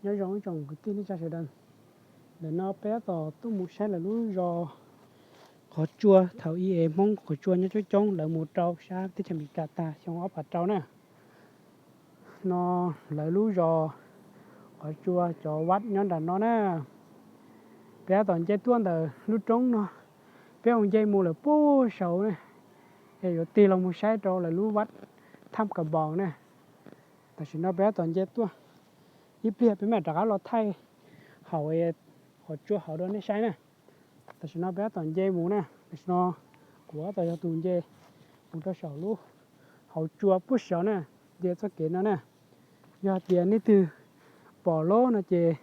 Nyob zoo ib tsoom kwv tij neej tsa sawv daws, ntawm no peb tab tom tuaj mus saib lawv lub zos qhov tsua. Thaum ub es Hmoob qhov tsua nyob coob coob, lawv mus rau sab teb chaws Amelikas tag xyoo ob phav rau na. No lawv lub zos qhov tsua cov vaj nyob nram no na. Peb tab tom nce tuaj ntawm lub roob no, peb mus nce mus lawm puag saud na, es yuav tig los mus saib rau lawv lub vaj Thaj Kas Npoos na. Tam sim no peb tab tom nce tuaj, ib pliag peb mam rov qab los thaij hauv qhov tsua hauv rau nej saib na. Tam sim no peb tab tom nce mus na, tam sim no kuv tab tom yog tus nce mus rau saum lub hauv tsua puag saud na, nce txoj kev no na. Yog tias nej twg pom lawm no ces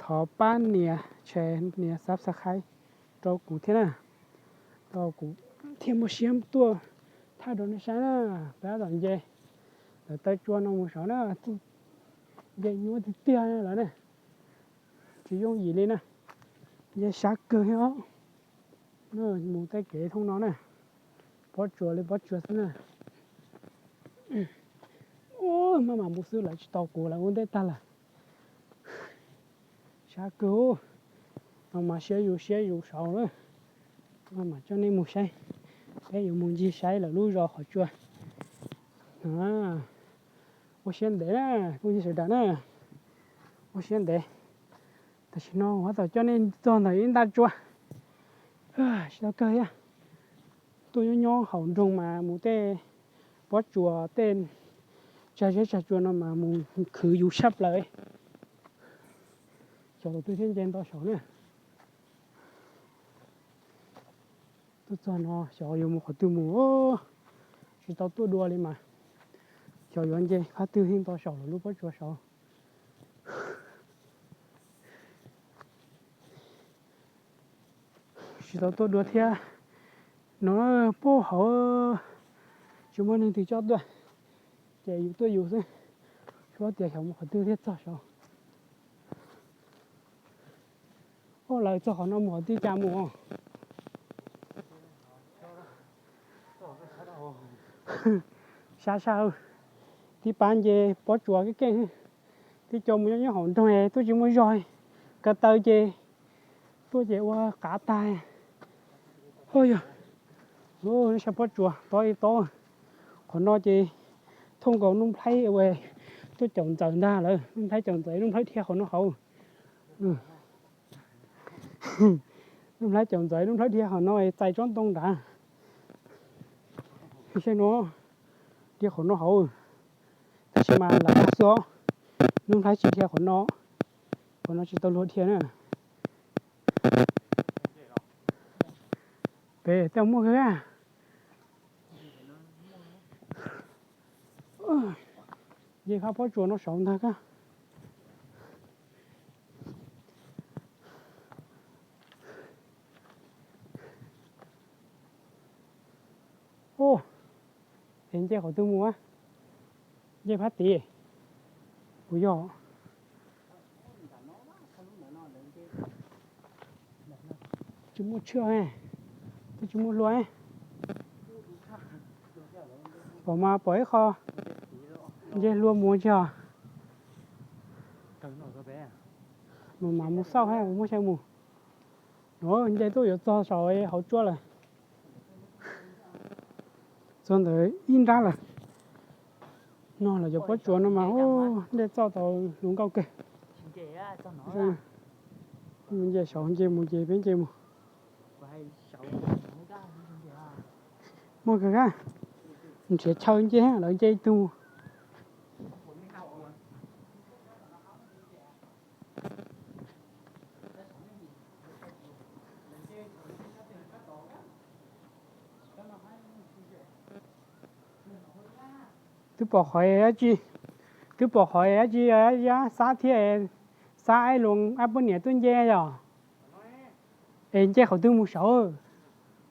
thov pab nias share nias subscribe rau kuv thiab na, rau kuv thiaj muaj siab tuaj thaij rau nej saib na. Peb tab tom nce ntawm taw tsua no mus saud na, nce nyuaj tiag tiag lawm na, tsis yooj yim li na, nce sab kawg thiab os. Mus tej kev thooj no na, pob tsuas li pob tsuas xwb na. Maj mam mus xwb lawv tsis tau kuv lawv ua ntej tag lawm. Sab kawg, no mas siab yus siab yus saud na. Maj mam coj nej mus saib, peb yuav mus ncig saib lawv lub zos qhov tsua. Ua siab ntev na, phooj ywg sawv daws na, ua siab ntev. Tam sim no kuv tab tom coj nej txog ntawm ib ntaj tsua, tsis tau kawg thiab. Tuaj nyob nyob hauv nroog mas mus tej pob tsuas tej tsag zeb tsag tsua no mas mus khwv yus tshaj plaws. Xyov tus twg thiaj nce nto saud na. Tuaj txog no xyov yuav mus qhov twg mus, tsis tau tuaj dua li mas. Xyov yuav nce qhov twg thiaj nto saum lawv lub pob tsuas saud. Tsis tau tuaj dua thiab. No puag hauv tsis muaj neeg twg coj tuaj, ces yus tuaj yus xwb. Xyov tias xyov mus qhov twg thiaj txog saud. Ua lawv txog qhov no mus qhov twg cas mus. Sab sab, tib pab nce pob tsuas keej keej, tib co mus nyob nyob hauv nroog tuaj tsis muaj zog, ko taw ces tuaj ces ua qav tag. Yog, nej saib pob tsuas tob ib tob. Qhov no ces thooj nkaus Nuj Nplhaib tuaj caum ntxawm ntag lawm, Nuj Nplhaib caum ntxawm, Nuj Nplhaib dhia qhov no hauv. Nuj Nplhaib caum ntxawm, Nuj Nplhaib dhia qhov no txais tsob ntoo nrad. Saib no, dhia qhov no hauv. Tab sis mas lawv dag xwb os, Nuj Nplhaib tsis dhia qhov no, qhov no tsis tau luag dhia na. Pem tej muaj kawg. Nce phab pob tsuas no saud ntag kag. Es nce qhov twg mus? Nce phab tid. Kuv yog tsis muaj tshwj, twb tsis muaj hlua. Pom mas pom ib qho nce hlua mus tsis os. Mus mas mus xauj hab, kuv muaj xya mus. Nuav nce tuaj yuav txog saum hauv tsuab lawm. Txog ntawd ib nrab lawm. No lawv cov pob tsuas no mas ua ntej txauj tau luv nkauj kawg. Nce saud nce mus ces peb nce mus. Muaj kawg hab, nrhiav chaw nce, lawv nce ib tug. Twb pom qhov dab tsi, twb pom qhov dab tsi, xab thiab, xab ib lub ab poj niam tuaj nce yom. Es nce qhov twg mus saud?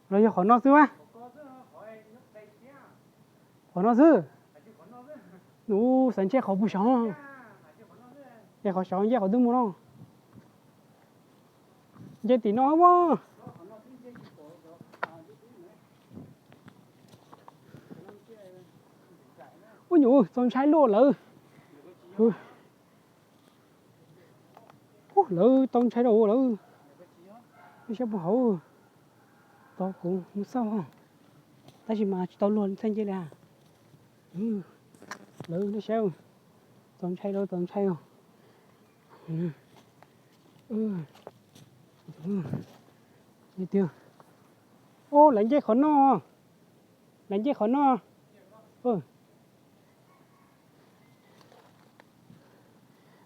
Los yog qhov no xwb a? Qhov no xwb. Ub, xav ntshe qhov puag saud. Es qhov saud nce qhov twg mus no? Nce tim no mas. Ub nyuj, txaus ntshai luaj lawm. Lawv tau ntshai rau lawv, nej saib puag hauv, tos kuv mus xauj, tab sis mas tsis tau luag txhaj nce li. Lawv nej saib, tau ntshai rau tau ntshai. Lawv nce qhov no, lawv nce qhov no.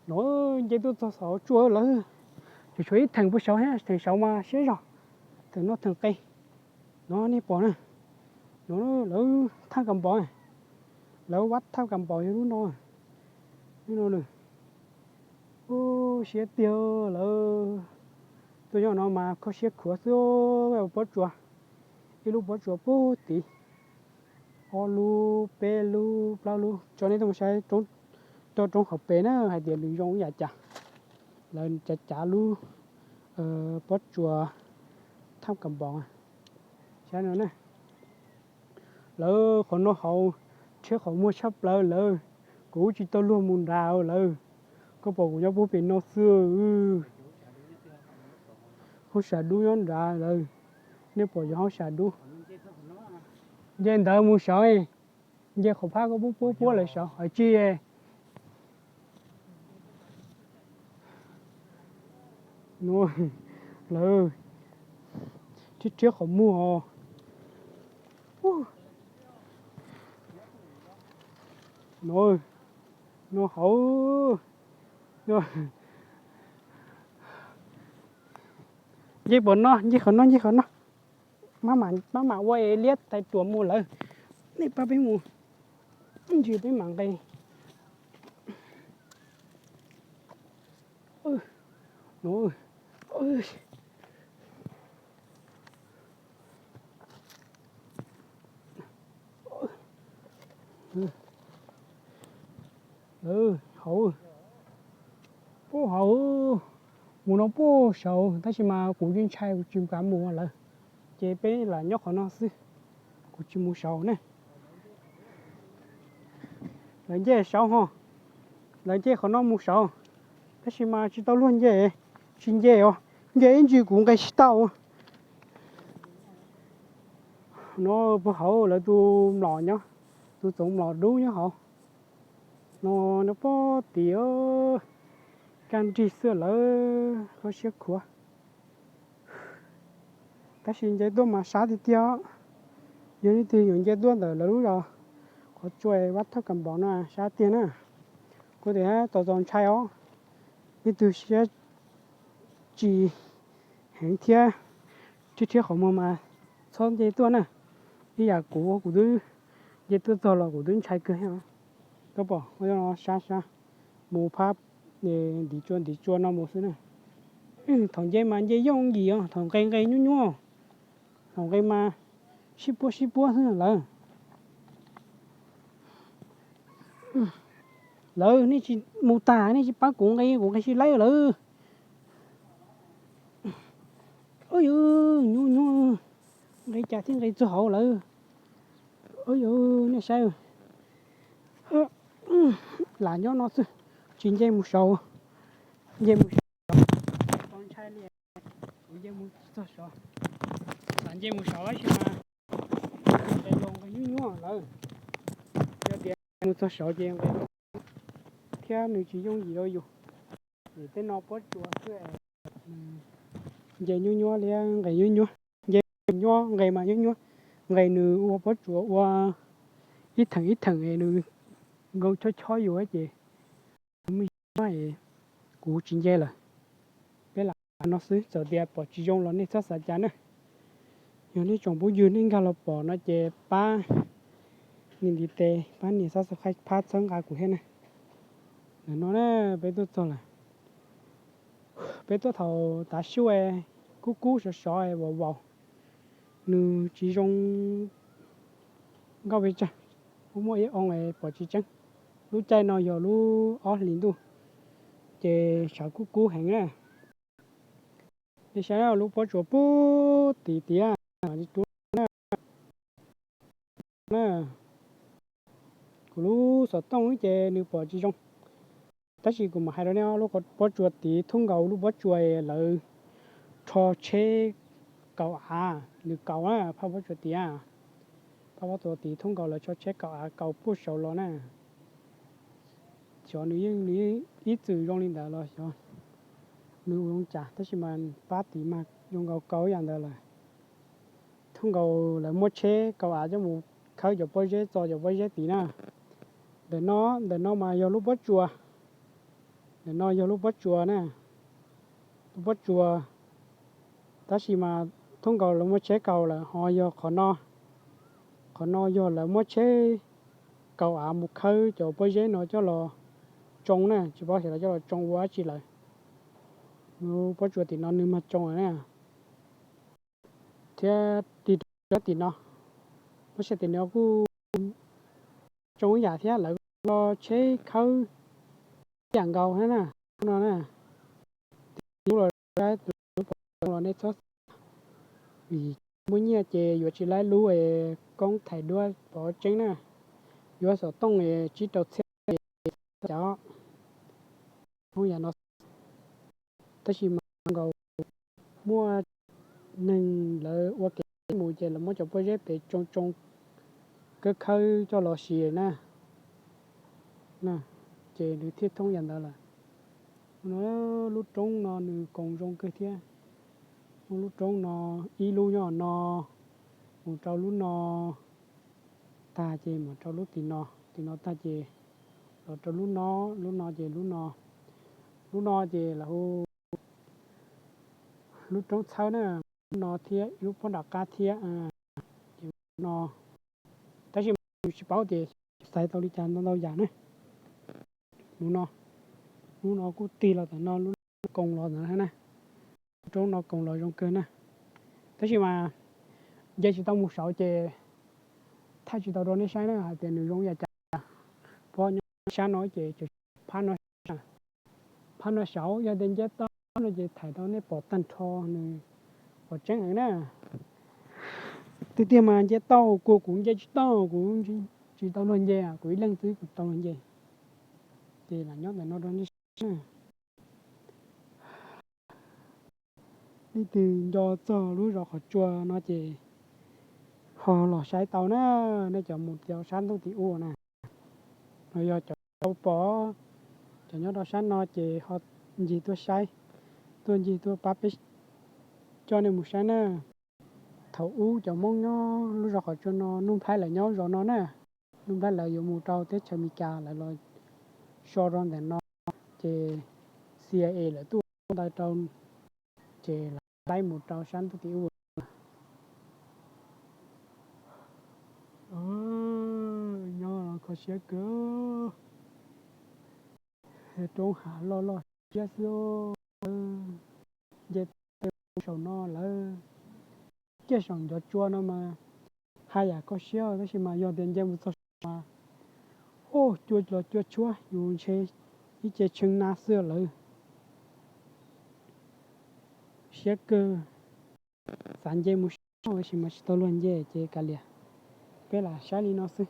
No nce tuaj txog saum tsuas lawv, tseem tshuav ib theem puag saud thiab, theem saud mas siab zog, theem no theem qe. No nej pom na, no lawv thaj kas npos, lawv vaj thaj kas npos yog lub no, lub no. Siab tiag lawv, tuaj nyob no mas kho siab khuav xwb. Pob tsuas, ib lub pob tsuas puag tid, ob lub peb lub plaub lub, tso nej tuaj mus saib rau roob hauv pes na hais tias nws zoo ib yam cas. Lawv cav cav lub pob tsuas thaj kas npos, saib no na. Lawv qhov no hauv rhiab qhov muag tshaj plaws lawv, kuv tsis tau luag mus nrad lawv. Koj pom kuv nyob puag pem no xwb. Hauj sam dub nyob nrad lawv, nej pom yog hauj sam dub. Nce ntawd mus saud, nce qhov phab koj puab puab puab lawm saud hais tsis. Lawv rhiab rhiab qhov muag os. No hauv, nce pom no, nce qhov no, nce qhov no. Maj mam ua es liab tais ruam mus lawm. Nej pab peb mus, ib ntsis peb mam nqes. Hauv, puag hauv, mus no puag saud tab sis mas kuv yeej ntshai kuv tsis kam mus lawm. Ces peb lam nyob qhov no xwb, kuv tsis mus saud ne. Lawv nce saud ho, lawv nce qhov no mus saud, tab sis mas tsis tau luag nce, tsis nce os, nce ib ntsis kuv nqes tsis tau. No puag hauv lawv tus mlom nyob, tus txoov mlom dub nyob hauv. No, no puag tid, kaj nrig xwb lawv, kho siab khuav. Tab sis nce tuaj mas sab tiag tiag. Yog leej twg yuav nce tuaj ntawm lawv lub zos, qhov tsua vaj thaj kas npos no sab tiag na. Kuv tias tau txaus ntshai os, leej twg siab tsis heev thiab rhiab rhiab qhov muag mas txhob nce tuaj na. Ib yam kuv, kuv twb nce tuaj txog los kuv twb ntshai kawg thiab. Koj pom, sab sab, mus phab ntiv tsua ntiv tsua no mus xwb na. Thaum nce mas nce yooj yim os, thaum nqes nqes nyuaj nyuaj, thaum nqes mas sib puab sib puab xwb lawm. Lawv nej tsis mus tag nej tsis pab kuv nqes, kuv nqes tsis laib lawm. Yus nyuaj nyuaj, nqes cas thiaj nqes txog hauv lawm. Yus nej saib, lam nyob no xwb, tsis nce mus saud, nce mus saud, tau ntshai li, kuv nce mus txog saud, lam nce mus saud tab sis mas nqes los nqes nyuaj nyuaj lawm. Yog tias mus txog saud ces nqes thiab nws tsis yooj yim rau yus. Vim tej no pob tsuas xwb, nce nyuaj nyuaj li, nqes nyuaj nyuaj, nce nyuaj nqes mas nyuaj nyuaj, nqes nws ua pob tsuas ua ib theem ib theem es nws nkaus chob chob yus ces kuv tsis nce lawm. Peb lam no xwb, txawm tias pom tsis zoo los nej txhob xav cas na. Yog nej tsoom phooj ywg nej nkag los pom no ces pab nias ntiv tes, pab nias subscribe, pab txhawb nqa kuv thiab na. Ntawm no na, peb tuaj txog lawm. Peb tuaj thaum tav su, kub kub sov sov vaus vaus, nws tsis zoo nkauj pes tsawg, muaj ib oo pom tsis tseeb. Lub caij no yog lub ob hlis ntuj, ces sawv kub kub heev na. Nej saib lub pob tsuas puag tim tiag, kuv lub xov tooj ces nws pom tsis zoo. Tab sis kuv mam hais rau nej, lub pob tsuas tid thoob nkaus lub pob tsuas lawv rho tsheb kaus av, nws kaus na, phaj pob tsuas tid, phaj pob tsuas tid thoob nkaus lawv rho tsheb kaus av kaus puag saud los na. Xyov nws yeej, nws yeej ib txwm zoo li ntawd los xyov nws ua zoo cas, tab sis mas pab tid mas zoo nkaus kaus ib yam ntawd lawm. Thoob nkaus lawv muab tsheb kaus av coj mus khawb cov pob zeb, txo cov pob zeb tid na. Ntawm no, ntawm no mas yog lub pob tsuas, ntawm no yog lub pob tsuas na, lub pob tsuas. Tab sis mas thoob nkaus lawv muab tsheb kaus lawm, ho yog qhov no, qhov no yog lawv muab tsheb kaus av mus khawb cov pob zeb no coj los tsoo na, tsis paub xyov lawv coj los tsoo ua dab tsi lawm. Lub pob tsuas tim no nws mas tsoo lawm na. Thiab tig rau tim no, lub sij hawm tim no kuj tsoo ib yam thiab, lawv los tsheb khawb ib yam nkaus thiab na. No na, tus lub los saib, tus lub pom los nej txhob xav, vim muaj nyiaj ces yuav tsis laib lub es koob thaiv duab pov tseeb na, yuav xov tooj es tsib rau txhiab es txhob xav, hoob yam no. Tab sis mas nkaus muaj neeg lawv ua kev mus ces lawv muab cov pob zeb pem tsoo tsoo, khawb khawb coj los siv na, ces nws thiaj thoob yam ntawd lawm. No, lub roob no nws koom zoo kawg thiab. Muaj lub roob no, ib lub nyob no, mus rau lub no tag ces mus rau lub tim no, tim no tag ces los rau lub no, lub no ces lub no, lub no ces lawv hu lub roob txhawb na, lub no thiab ib lub pob nram qab thiab, ces no. Tab sis mas tsis paub tias xaiv tau li cas ntau ntau yam na. Lub no, lub no kuj tig los ntawm no, lub no koom los ntawm na, lub roob no koom los zoo kawg na. Tab sis mas nce tsis tau mus saud ces thaij tsis tau rau nej saib na hais tias nws zoo yam cas. Pom nyob sab no ces tseem phab no, phab no saud, yog tias nce tau no ces thaij tau nej pom tag nrho nws pom tseeb heev na. Tiag tiag mas nce tau, kuv, kuv nce tsis tau, kuv tsis tau luag nce, kuv ib leeg xwb kuv tau luag nce. Ces lam nyob ntawm no rau nej saib na. Leej twg nco txog lub zos qhov tsua no ces ho los saib tau na, nej cov mus rau sab ntuj tim ub na. No yog cov tau pom, cov nyob rau sab no ces ho ncig tuaj saib, tuaj ncig tuaj pab peb coj nej mus saib na. Thaum ub cov Hmoob nyob lub zos qhov tsua no, Nuj Nplhaib lawv nyob zos no na. Nuj Nplhaib lawv yuav mus rau teb chaws Amelikas lawv los so rau ntawm no, ces C I A lawv tuaj ntawd rau, ces lawv laib mus rau sab ntuj tim ub. Nyob los kho siab kawg, roob hav loj loj siab xwb. Nce saum no lawm, nce saum ncov tsua no mas haj yam kho siab, tab sis mas yog tias nce mus txog saum mas, o, cua los cua tshuab yus ntshe ib ce tshee na xwb lawm. Siab kawg, xav nce mus saib tab sis mas tsis tau luag nce ces kav liam, peb lam saib li no xwb.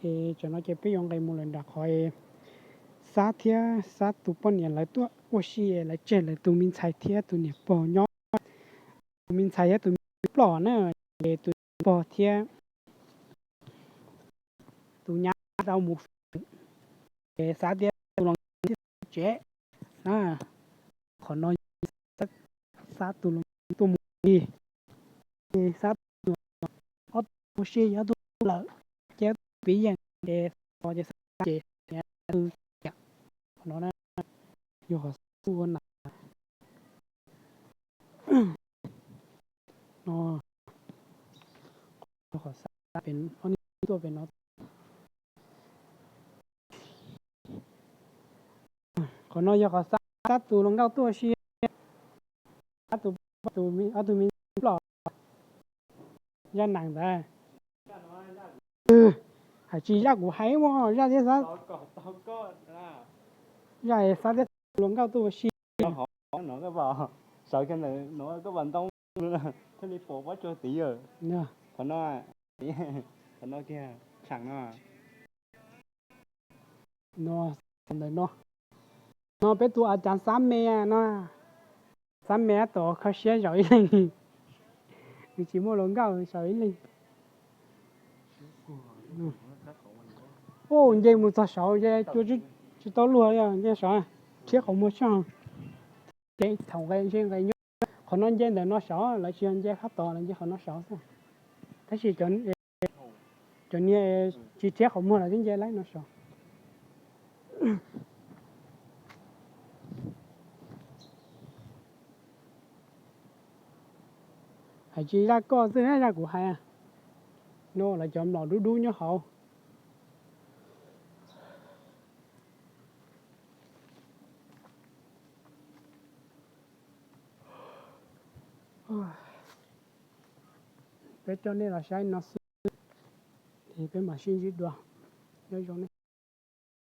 Es tsam no ces peb yuav nqes mus lawm nram qhov Xab thiab Xab tus poj niam lawv tuaj ua si, lawv tseg lawv tus me ntxhais thiab tus niam pog nyob. Tus me ntxhais thiab tus me ploj na, ces tus pog thiab tus nyab rau mus, ces Xab thiab tus los thiab tsev na. Qhov no Xab tus los tuaj mus li, ces Xab ob tug ua si, ob tug lawm, ces ob tug piv yeem, ces Xab ces Xab ces, qhov no na, yog qhov Xab ua na. No, qhov Xab pem, ob niag tuaj pem no. Qhov no yog qhov Xab, Xab tus hluas nkauj tuaj ua si, Xab tus, tus, ob tug me ploj, zaj nees ntawd. Hais tsis zaj kuv hais mas zaj thiab Xab, zaj Xab thiab tus hluas nkauj tuaj ua si. Sawv kiag ntawm no koj vas ntoo thiaj li pom pob tsuas tid yawm. Qhov no, qhov no kiag tsheem no. No, ntawm no. No peb tus a cas xab me no, xab me tab tom kho siab zaum ib leeg, nws tsis muaj hluas nkauj zaum ib leeg. Ub, nce mus txog saud ces cua tsis tau luag, nce saud, rhiab qhov muag tshaj. Ces thaum nqe ntshe nqe nyob qhov no nce ntawm no saud, lawv tsis yog nce phab tod, lawv nce qhov no saud xwb. Tab sis cov niag tsis rhiab qhov muag lawv twb nce laib no saud. Hais tsis zaj koj xwb, zaj kuv hais. No lawv cov mlom dub dub nyob hauv. Peb coj nej los saib no xwb, es peb mam sib ntsib dua. Nyob zoo nej.